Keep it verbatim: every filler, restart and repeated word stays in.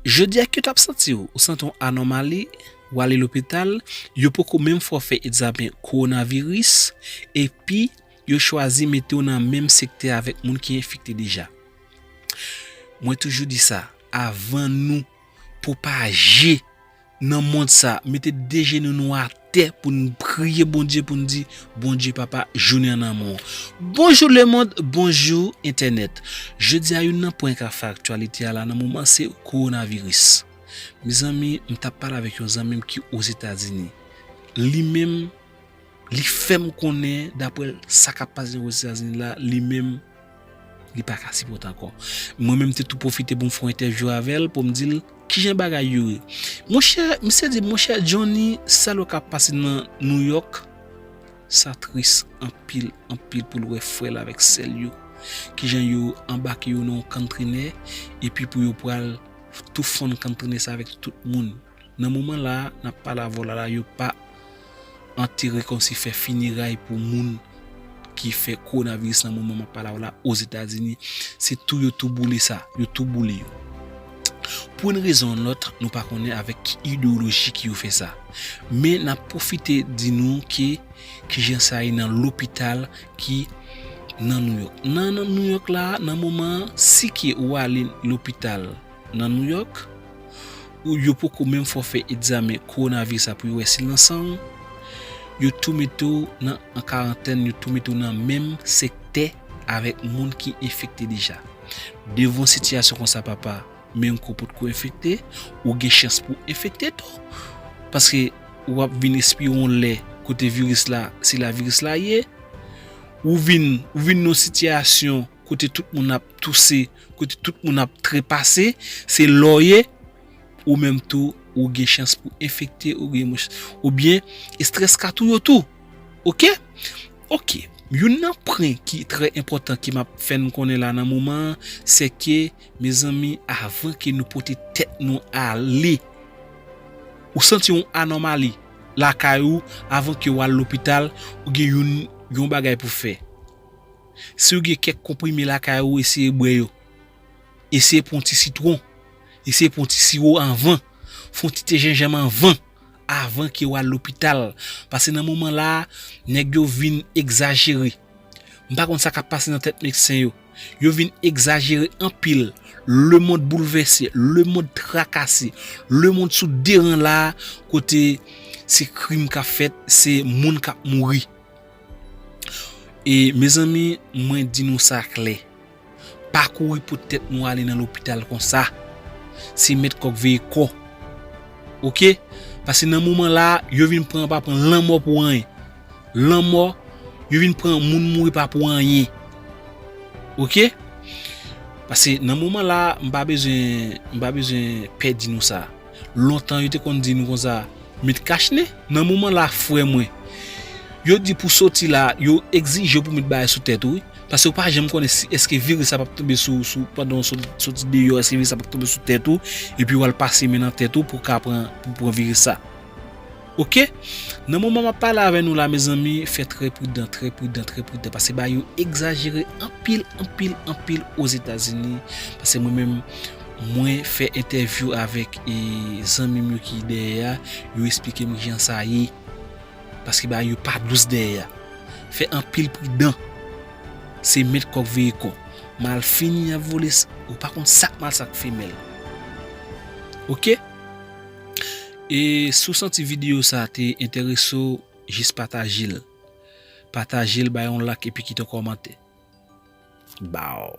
Jodi a, ke w t ap santi w? Ou santi yon anòmali, w ale lopital, yo poko menm fè w fè egzamen kowonaviris, epi yo chwazi mete w nan menm sektè avèk moun ki enfekte deja. Mwen toujou di sa, avan nou pwopaje nan mond sa, mete de jenou nou atè pou n priye Bondye, pou n di, Bondye Papa, jounen an nan men w. Bonjou lemond, bonjou entènèt. Jodi a, youn nan pwen k ap fè aktyalite a la nan moman se kowonaviris. Mezanmi, m t ap pale avèk yon zanmi m ki Ozetazini. Li menm, li fè m konnen, daprè sa k ap pase Ozetazini la, li menm, li pa ka sipòte ankò. Mwen menm, m te tou pwofite pou m fè yon entèvyou avè l, pou m di l kijan bagay yo ye. Monchè, misye di, monchè Johnny, sa l wè k ap pase nan New York, sa tris anpil, anpil pou l wè frè l avèk sè l yo. Kijan yo anbake yo nan yon kanntrenè, epi pou yo pral tou fonn kanntrenè sa avèk tout moun. Nan moman la, n ap pale avè w la, la, yo pa antere kòmsi fè fineray pou moun ki fè kowonaviris nan moman m ap pale avè w la, Ozetazini. Se tou yo tou boule sa, yo tou boule yo. Pou yon rezon ou lòt, nou pa konnen avèk ki ideyoloji ki yo fè sa. Men n ap pwofite di nou ke kijan sa ye nan lopital ki nan New York. Nan, nan New York la, nan moman an, si ke ou ale lopital nan New York, ou yo poko menm fè w fè egzamen kowonaviris la pou yo wè si l nan san w, yo tou mete w nan, an karantèn, yo tou mete w nan menm sektè avèk moun ki enfekte deja. Devan yon sitiyasyon konsa, papa, menm ke w potko enfekte, ou gen chans pou w enfekte tou. Paske w ap vin espere yon lè kote viris la, se la viris la ye. Ou vin, ou vin nan yon sitiyasyon kote tout moun ap touse, kote tout moun ap trepase, se la w ye, ou menm tou, ou gen chans pou enfekte, ou gen mwen, oubyen estrès ka touye w tou. Oke? Oke. Youn nan pwen ki trè enpòtan ke m ap fè n konnen la nan moman an, se ke, mezanmi, avan ke nou pote tèt nou ale, ou santi yon anòmali lakay ou, avan ke w al lopital, ou gen youn, yon bagay pou fè. Si w gen kèk konprime lakay ou, eseye bwè yo. Eseye pran yon ti sitwon. Eseye pran yon ti siwo anvan. Fè yon ti te jenjanm anvan. Avan ke w al lopital. Paske nan moman la, nèg yo vin egzajere. M pa konn sa k ap pase nan tèt medsen yo. Yo vin egzajere anpil. Lemonn boulvèse, lemonn trakase, lemonn sou de ran la, kote se krim k ap fèt, se moun k ap mouri. E, mezanmi, mwen di nou sa klè. Pa kouri pou tèt nou ale nan lopital konsa. Se mèt kòk veye kò. Oke? Paske nan moman la, yo vin pran pa pran lanmò pou anyen. Lanmò, yo vin pran moun mouri pa pou anyen. Oke? Paske nan moman la, m pa bezwen, m pa bezwen pè di nou sa. Lontan, yo te konn di nou konsa, met kach nen. Nan moman la, frè mwen, yo di pou soti la, yo egzije pou met bagay sou tèt ou, wi. Paske ou pa janm konnen si èske viris la p ap tonbe sou, sou, pandan w sot-, soti deyò, èske viris la p ap tonbe sou tèt ou, epi w al pase men nan tèt ou pou w ka pran, pou pran viris sa. Oke? Nan moman m ap pale avè nou la, mezanmi, fè trè pridan, trè pridan, trè pridan. Paske bagay yo egzajere anpil, anpil, anpil Ozetazini. Paske mwen menm, mwen fè entèvyou avèk, e, zanmi m yo ki dèyè a, yo eksplike m kijan sa ye. Paske bagay yo pa dous dèyè a. Fè anpil pridan. Se mèt kòk veye kò. Malfini ap vole, s-, ou pa konn sa k mal sa k femèl. Oke? E si w santi videyo sa te enterese w, jis pataje l. Pataje l, bay yon like epi kite yon kòmantè. Baw.